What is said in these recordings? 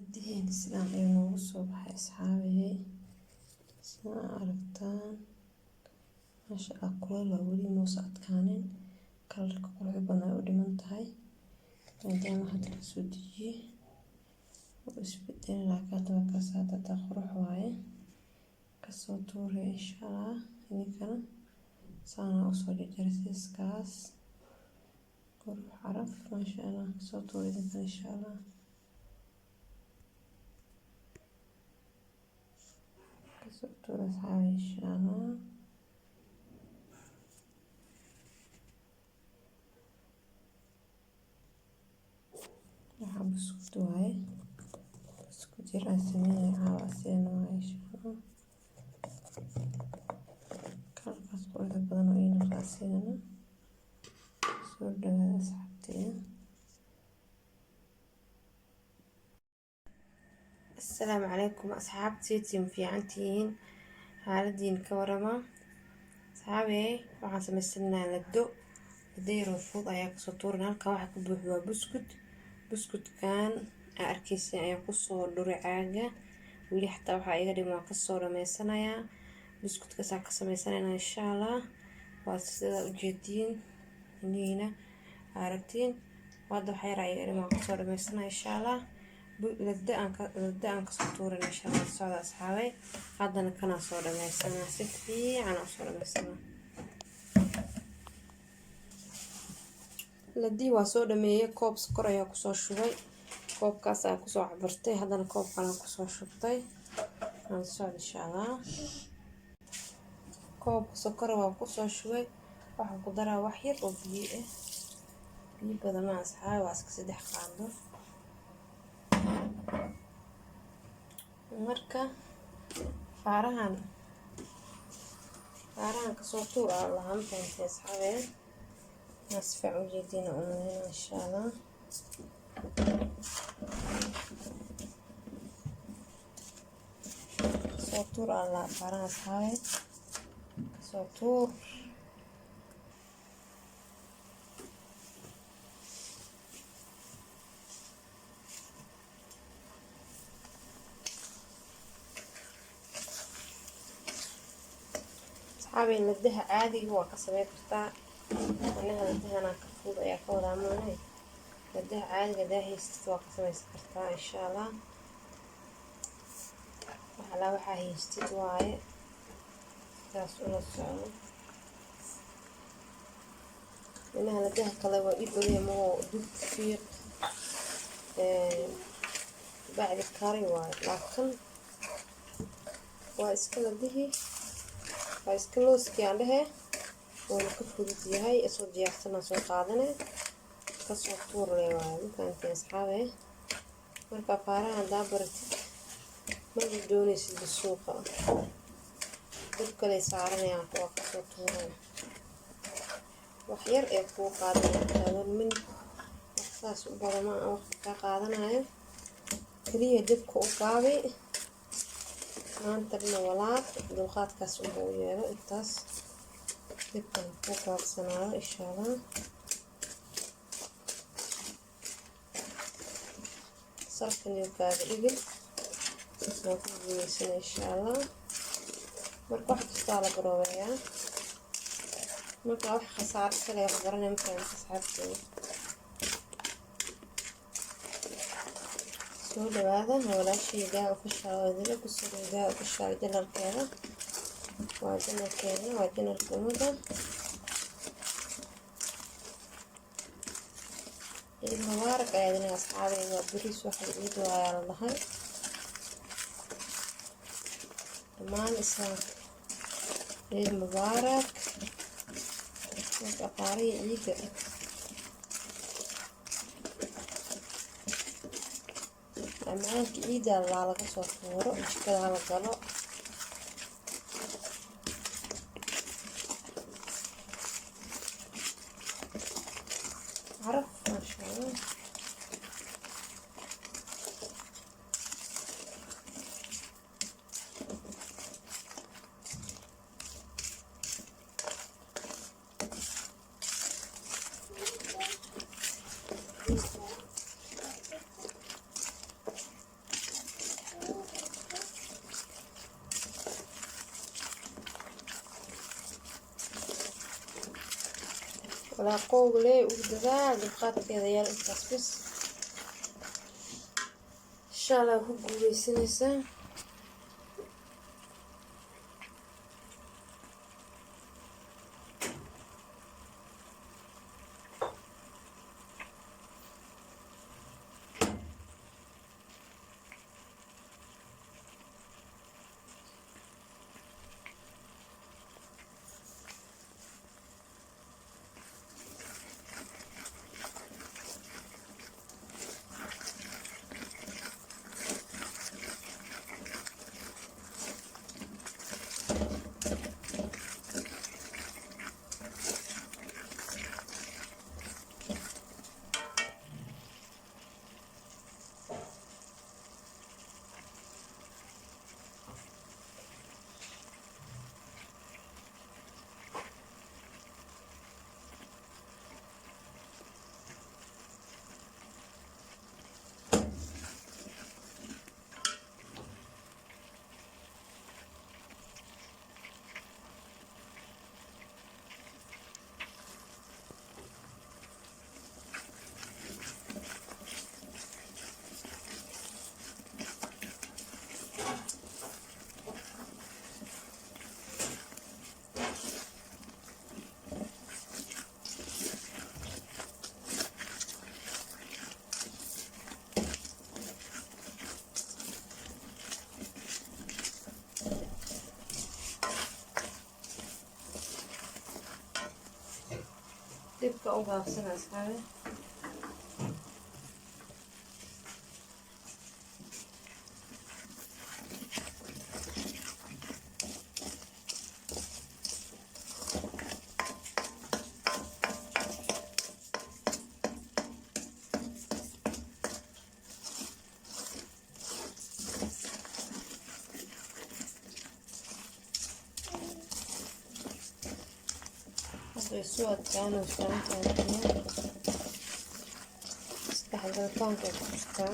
Ladihiina sidaan ayuu noogu soo baxay, asxaabey, sidaan aragtaan. Maasha Allah, kuleel waa, weli muusa adkaanin. Colorka quruxda badan ay u dhiman tahay, maadaama hadda lasoo dejiyey wuu isbedelay, laakiin hadda waa kaas. Hadda qurux waaye, kasoo tuuray insha Allah. Idinkana saana usoo jarjaray siiskaas, qurux, caraf, maasha Allah. Kasoo tuuray idinkana insha Allah, kasoo tuuray, asxaabi, insha Allah. Waxaa buskud waaye, buskud yar aan sameynaya caawa, asigana waaye insha Allah. Colorkaas quruxda badan oo ii noqda asigana. Soo dhawaada, asxaabteyda. Asalaamu calaykum, asxaabtii, fiicantihiin? Xaaladiin ka warama, asxaabey? Waxaan samaysanaa lado, lado yaroo fudud ayaa kasoo tuuran. Halkan waxaa ka buuxda waa buskud. Buskudkan aa arkeysa ayaa kusoo dhuray caaga, weli xataa waxaa iga dhiman, waan kasoo dhameysanayaa. Buskudkaasaa ka sameysanayna insha Allah. Waa sida ujeediin, indhihiina aragtiin. Hadda waxa yar iga dhiman, waan kasoo dhameysanaya insha Allah. Lada aan kasoo tuuran insha Allah. Socda, asxaabay. Haddana kanaa soo dhameysanaa, si fiican aan usoo dhameysanaa. Ladii waa soo dhameeyey. Koob sokor ayaa kusoo shubay, koobkaas ayaa kusoo cabirtay, haddana koob kalaan kusoo shubtay. Aan socda insha Allah. Koobka sokora waa kusoo shubay. Waxaan ku daraa wax yar oo biyo ah, biyo badan ma, asxaabi, waa iska 3 qaando. Marka faarahan kasoo tuur aa lahaa, ma fahantay, asxaabee? Waa si fiican ujeediina umaleyna insha Allah. Kasoo tuur aa lahaa faarahan, asxaabe, kasoo tuur. Asxaabey, ladaha caadiga waa ka sameyn kartaa. Anaga ladahana ka fudud ayaa ka wadaa maane. Ladaha caadiga hadaa haystid waa ka sameysan kartaa insha Allah. Waxalaa waxaa haystid waaye, sidaas ula socdo. Inaha ladaha kale waa dhib badan, magoo dub fiiq bacdi kari waaye, laakiin waa iska ladihii, waa iska looskii aan dhehe, wuuna ka fudud yahay. Isoo diyaarsanaa soo qaadane, kasoo tuurle waaye, mafahanteen, asxaabe? Marka faaraha hadaa baratid, maba doonaysid suuqa, dab kale saaranayaan kuwa kasoo tuuran. Wax yar ee kuu qaadanaya xitaa 1 minute, wax saas u badan ma waqti kaa qaadanayo. Kaliya dabka u gaabi, maanta dhina walaaq, dulqaadkaas unba u yeelo, intaas dabkan kuu gaabsanaado insha Allah. Salkan iyo kaaga dhigin, waa ku guuleysana insha Allah. Marka wax kastaa la baroobeeyaa, marka wax khasaaro kale wax baranay markaa. Asxaabteeda, soo dhawaada. Walaashii Gaa Official idinla kusoo Gaa Official channelkeeda, waa channelkeena, waa channelka ummadda. Ciid mubaarak ayaa idin, asxaabeyda. Waa beriis, waxa ciid ayaa la dhahay dhammaan islaamka. Ciid mubaarak. Marka afaarihii ciidda macmacaanka ciidda laa laga soo tuuro, jikada hala galo. Caraf, maasha Allah. Walaaqowga lee ugu dadaal, dulqaadkeeda yaal, intaas bis. Insha Allah ku guuleysanaysaa. Dibka u gaabsana, asxaabe. Hadda way soo adkaanaysaa intaan isdhexgalitaanka ay ku jirtaa.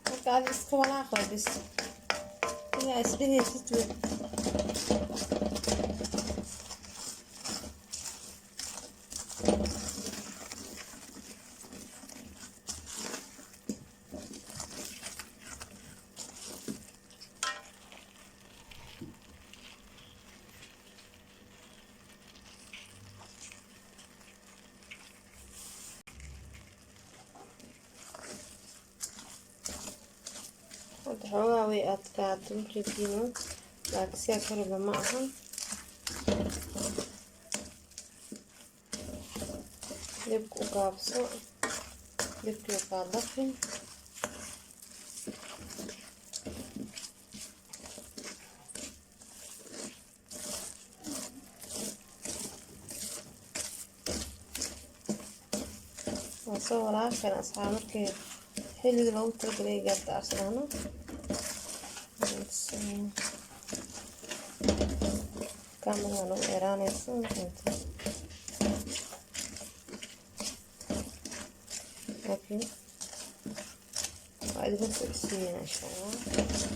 Marka aad iska walaaqda bis ilaa isdhehaysid wey. Hadda xoogaa way adkaatay ujeediino, laakiin sidaa kariba ma ahan. Dibka u gaabso, dibkii kaa dafin. Waa soo walaaqan, asxaab. Markii xilligii loogu talagalay gaarta arsadano. Kamerada nagu dheeraanayso. Laakiin waa idinla socodsiinayna, insha Allah.